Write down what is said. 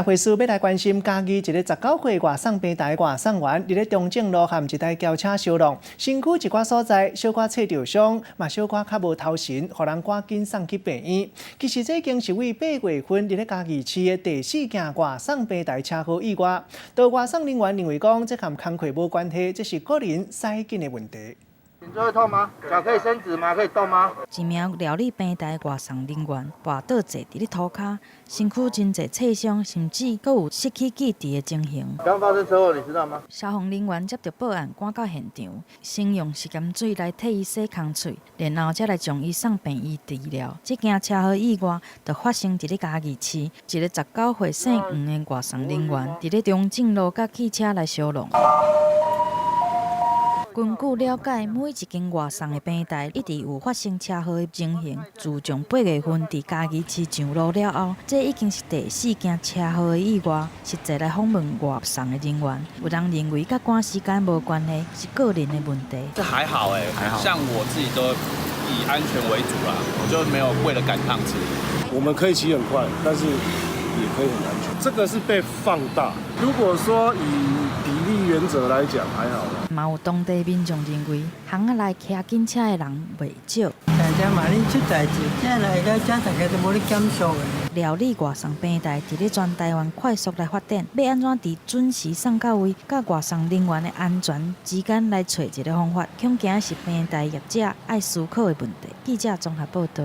會師欲來關心嘉義一个19歲外送平台外送員，佇咧中正路和一台轎車相挵，身軀一寡所在小可切著傷，嘛小可較無頭神，予人趕緊送去病院。其實這已經是對8月份佇咧嘉義市的第四件外送平台車禍意外。著外送人員認為講，這和工課無關係，這是個人駛緊的問題。頸椎會痛嗎？腳可以伸直嗎？可以動嗎？一名料理平台外送人員跋倒坐佇咧塗跤，身軀真濟切傷，甚至閣有失去記憶的情形。剛發生車禍，你知道嗎？消防人員接到報案，趕到現場，先用食鹽水來替伊洗空喙，然後才來將伊送病院治療。這件車禍意外就發生佇咧嘉義市，一个19歲姓黃的外送人員，佇咧中正路佮汽車來相挵。根據了解，每一間外送的平台一直有發生車禍的情形。自從8月份佇嘉義市上路了後，這已經是第四件車禍的意外。實際來訪問外送的人員，有人認為佮趕時間無關係，是個人的問題。這還好欸，還好。像我自己都以安全為主啦，我就沒有為了趕趟次。我們可以騎很快，但是也可以很安全。這個是被放大。如果說以比例原則來講，還好啦。嘛有當地民眾認為，巷仔內騎緊車的人袂少。定定嘛咧出代誌，這來到這大家都無咧減速的。料理外送平台佇咧全台灣快速來發展，欲按怎佇準時送到位，佮外送人員的安全之間來揣一个方法，恐驚是平台業者愛思考的問題。記者綜合報導。